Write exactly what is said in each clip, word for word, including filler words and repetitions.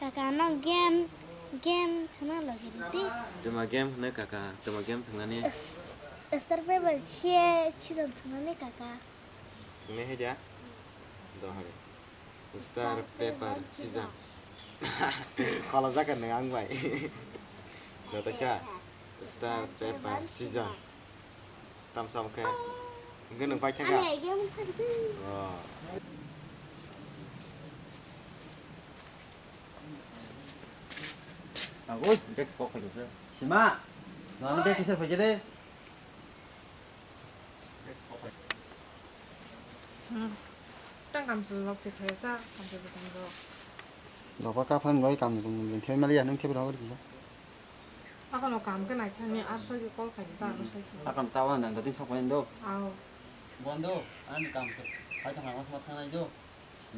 Kaka no game, game thwngna logi rwdi. Twma game hwnwi kaka, twma game thwngnani. S-, star paper se season thwngnani kaka. Thwngnai hai da? Do hai. Star paper scissor. Kholajak nwng ang bai. Do taisa. Star paper scissor. Tamsa wngkhe. Hwnkhe nwng paithaka? Ani idea wngkha. Oh. Oi, desk kok khaijak se. Sima. Nwng desk kisa phaikhe de. Hmm. Tang kamchwlwi lok thwi khaijak sa, kamchwlwi tang rok. Doka kaphang bai kam ni bung bung thai mali ya, nung thep rok kisa. Akono kam khe naithani, ar soi khe call khaidi ta, ano soi khe. Akono tawa nang dati sok pain do. Ao. Bondo, ani kam se. Hai thang mas mat thangnai do.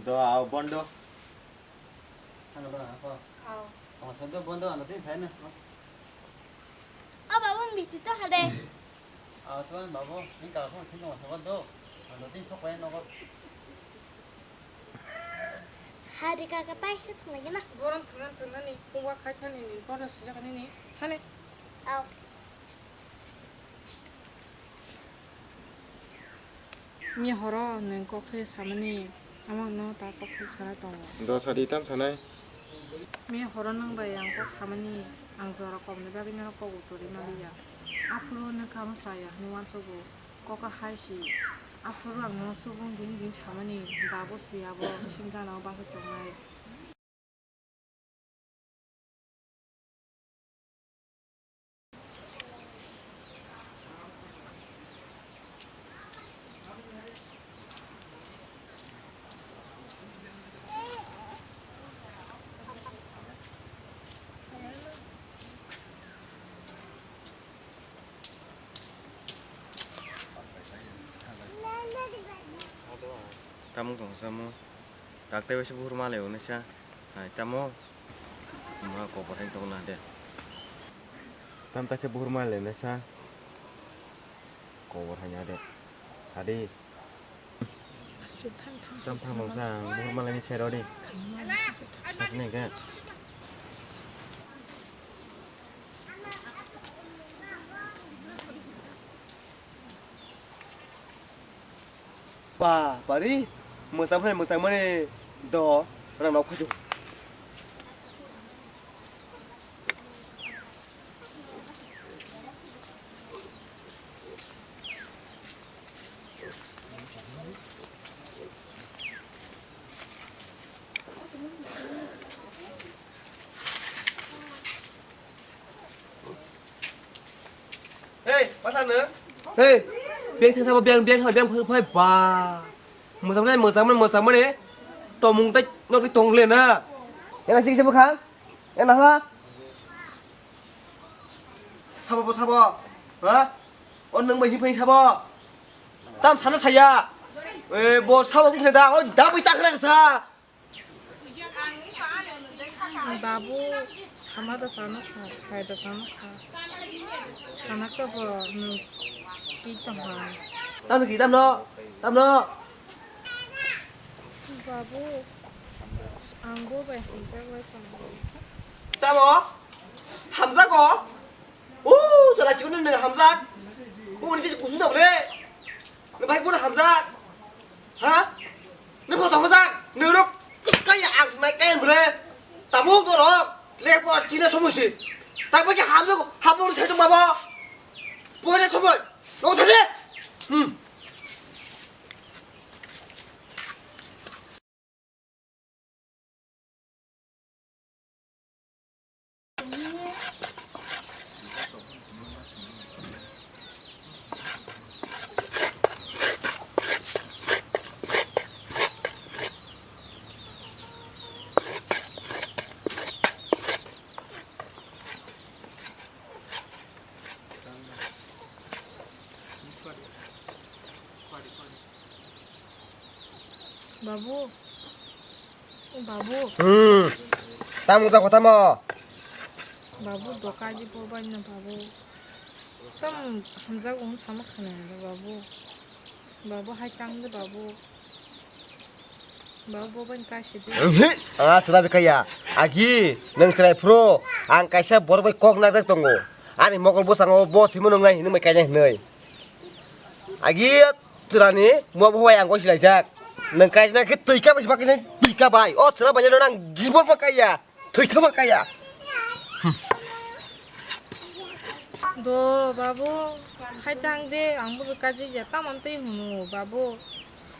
Do, ao, bondo. Thang do, ako. Ao. Tama sa do, bondo, ano tin phai na. O babu, misti to hade. Ao, so, babu, ni ka so, tin tama sa do. Ano tin sok pain no. Hari kaka paisa thwngna gina. Borom thwngna thwngna ni, pungwa khai thani ni, bono sijak ni ni, thani. Ao. Mihoro nwng kok thai samani, amokno ta kok thai sana tongo. Do sadi tam sanai. Mihoro nwng bai ang kok samani, ang jora kokni bagwi nono kok uturi maliya. Aphuru nwng kha mwsaya hwnwi uansugo, kok hai si. Aphuru ang nono subung gini gini samani, babu si abo singano basa tongnai. Tamung tong samo. Takte bai se buhur ma le unesa. Hai tamo. Ma ko bothai tong na de. Tam ta se buhur ma le unesa. Ko bothai na de. Sadi. Sam thang nong sang buhur ma le ni se rodi. Sakni ke. Ba, bari, mwchang phai mwchang mani do, rang nok phai. Hei, masa no? Hei, beng thang sabo, beng, beng thang, beng phai, phai, ba. Mwchang mani, mwchang mani, mwchang mani. Tomung tai, nok tai tong le na. Ena sik sabo kha? Ena ha? Sabo bo sabo. Ha? O nwng bai hi phai sabo? Tam sana saya. E, bo sabo mung da, o da bai ta khna sa. Babu, sama da sano kha, sai da sano kha. Sana khe bo nwng ki tong ha. Tamno ki tamno? Tamno? Babu, ang bo bai hamjak bai tongo. Tamo? Hamjago? O, jala chikon nwng hamjak. Bo mani se kusu da bole. Nwng bai bo hamjak. Ha? Nwng photo hamjak. Nwng rok kaya ang snai kaya bole. Tabuk to rok. Lek bo china somoi se. Tak bai hamjak, hamjak sai tong babo. Pore somoi. No thade. Hmm. Babu. Babu. Hmm. Tamo ja kotha mo. Babu dokai di porbai na babu. Tam hamjak un sama khana babu. Babu hai tang de babu. Ba, bo bai kaisa di. Ang a chwla bai kaiya. Agi, nwng chwrai phuru, ang kaisa borok bai kok najak tongo. Ani mokol bwskango bo simi nwngnai hinwi bai kainai hinwi. Agi, chwlani muya bo bai ang goi silaijak. Nwng kaisa khe twi ka bai sima kainai twi ka bai. O chwla bai nang jibon bo kaiya. Thwi thangma kaya. Do, babu, hai tang de, ang bo kaji ya, tamam tei hunu, babu.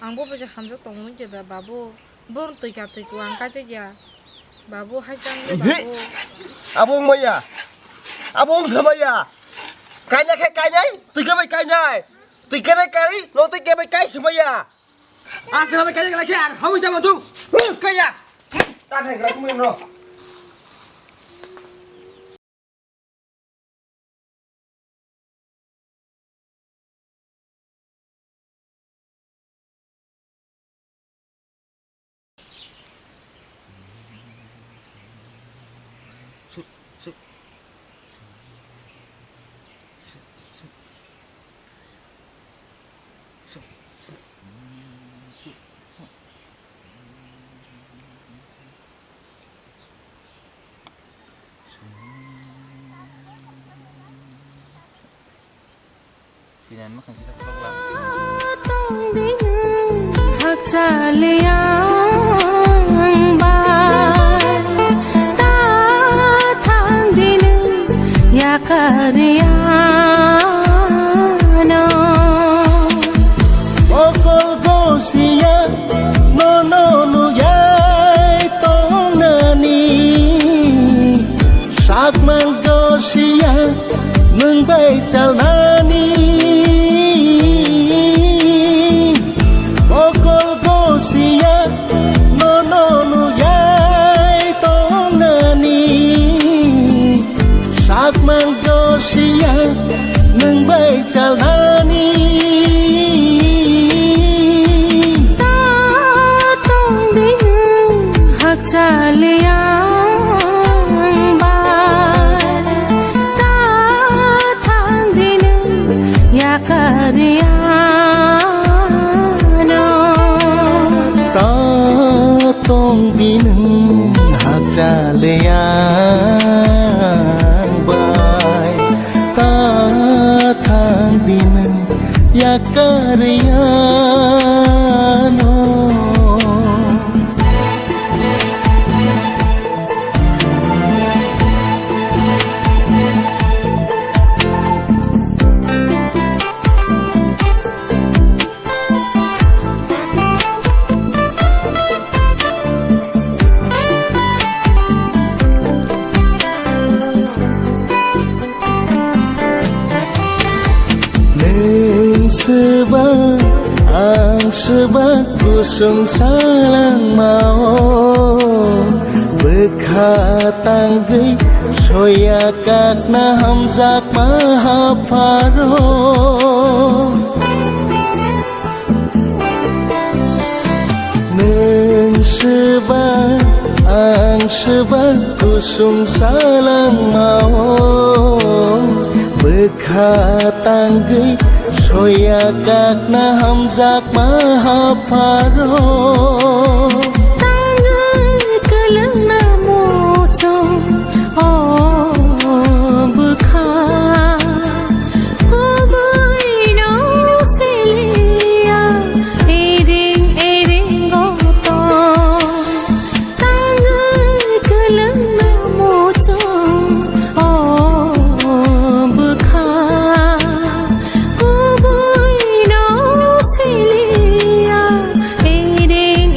Ang bo bwsa hamjak tong mun da, babu. Bo twi ka twi ko ang kaji ya. Babu, hai tang de, babu. Abo wng maya. Abo wng samaya. Kainai khe kainai, twi ka bai kainai. Twi ka bai kai, no twi ka bai kai samaya. Aswk khe kaya kaya khe ang hawi jama tu. Kaya. Ta thai kaya kumui no. Tong bini hakcha liang bai, ta thang dini yakar yano. Okol gosia nono nuyai tongnani, sakmang gosia nwng bai chalnani. Bokol gosia nono nuyai tongnani, sakmang gosia nwng bai chalnani. Ta tong bini hakcha liang bai, ta thang dini yakar yano. Ta tong bini hakcha liang bai, ta thang bini yakar yano. Nwng swba, ang swba, kusung salangmao, bwkha tangwi soya kakna hamjakma hapharo. Nwng swba, ang swba, kusung salangmao, bwkha tangwi soya kakna hamjakma hapharo. Tangwi kwlwngna muchung o bwkha. Kubui no siliya, iring iring goto. Tangwi kwlwngna muchung o bwkha. Kubui no siliya, iring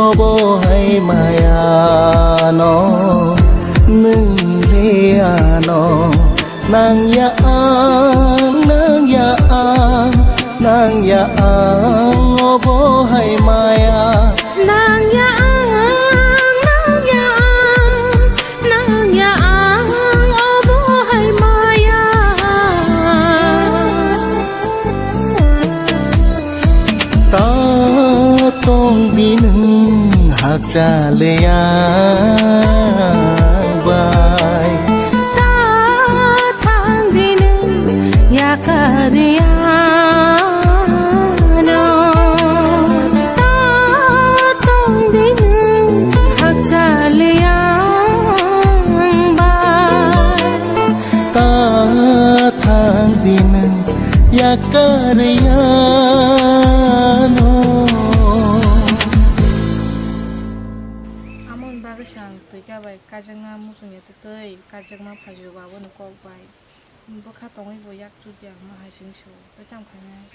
Obo hai maya no, nwng le ano, nang ya ang, nang ya ang, nang ya ang, obo hai maya. Nang ya ang, nang ya ang, nang ya ang, obo hai maya. Ta tong di nwng hakcha le ang bai. Ta thang di nwng yakar ya no. Ta tong di nwng hakcha le ang bai. Ta thang di nwng yakar ya no. Amoni bagwi se ang twi ka bai kaijakma muchung ya twi twi kaijakma phaijo ba aboni kok bai bwkha tongwi bo yak chuk ya ma hai sing su tei tamo khainai.